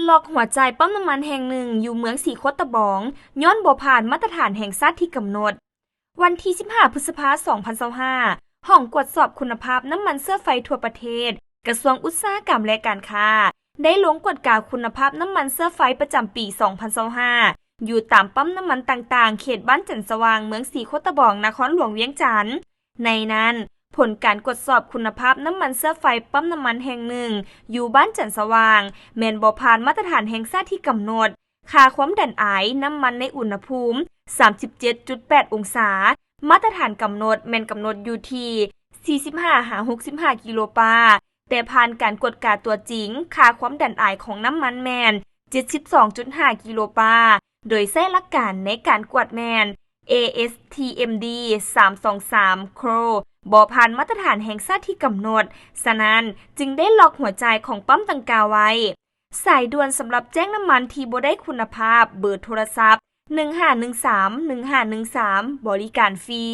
ລັອກຫົວຈ່າຍປ້ຳນ້ຳມັນແຫ່ງໜຶ່ງຢູ່ເມືອງສີໂຄດຕະບອງ ຍ້ອນບໍ່ຜ່ານມາດຕະຖານແຫ່ງຊາດທີ່ກຳນົດ. ວັນທີສິບຫ້າ ພຶດສະພາ ສອງພັນຊາວຫ້າ, ຫ້ອງກວດສອບຄຸນນະພາບນ້ຳມັນເຊື້ອໄຟທົ່ວປະເທດ, ກະຊວງອຸດສາຫະກຳ ແລະ ການຄ້າ ໄດ້ລົງກວດກາຄຸນນະພາບນ້ຳມັນເຊື້ອໄຟປະຈຳປີ ສອງພັນຊາວຫ້າ ຢູ່ຕາມປ້ຳນ້ຳມັນຕ່າງໆ ເຂດບ້ານຈັນສະຫວ່າງ ເມືອງສີໂຄດຕະບອງ ນະຄອນຫຼວງວຽງຈັນ. ໃນນັ້ນ, ຜົນການກວດສອບຄຸນນະພາບນ້ຳມັນເຊື້ອໄຟປ້ຳນ້ຳມັນແຫ່ງໜຶ່ງຢູ່ບ້ານຈັນສະຫວ່າງ ແມ່ນບໍ່ຜ່ານມາດຕະຖານແຫ່ງຊາດທີ່ກຳນົດ. ຄ່າຄວາມດັນອາຍນ້ຳມັນໃນອຸນຫະພູມ ສາມສິບເຈັດຈຸດແປດ ອົງສາ, ມາດຕະຖານກຳນົດແມ່ນກຳນົດຢູ່ທີ່ ສີ່ສິບຫ້າ ຫາ ຫົກສິບຫ້າ ກິໂລປາ, ແຕ່ຜ່ານການກວດກາຕົວຈິງ, ຄ່າຄວາມດັນອາຍຂອງນ້ຳມັນແມ່ນ ເຈັດສິບສອງຈຸດຫ້າ ກິໂລປາ, ໂດຍໃຊ້ຫຼັກການໃນການກວດແມ່ນ ເອ ເອສ ທີ ເອັມ ດີ ສາມສອງສາມ ໂຄຣ ບໍ່ຜ່ານມາດຕະຖານແຫ່ງຊາດທີ່ກຳນົດ, ສະນັ້ນຈຶ່ງໄດ້ລັອກຫົວຈ່າຍຂອງປ້ຳດັ່ງກ່າວໄວ້. ສາຍດ່ວນສຳລັບແຈ້ງນ້ຳມັນທີ່ບໍ່ໄດ້ຄຸນນະພາບ, ເບີໂທລະສັບ ໜຶ່ງຫ້າໜຶ່ງສາມ ໜຶ່ງຫ້າໜຶ່ງສາມ ບໍລິການຟຣີ.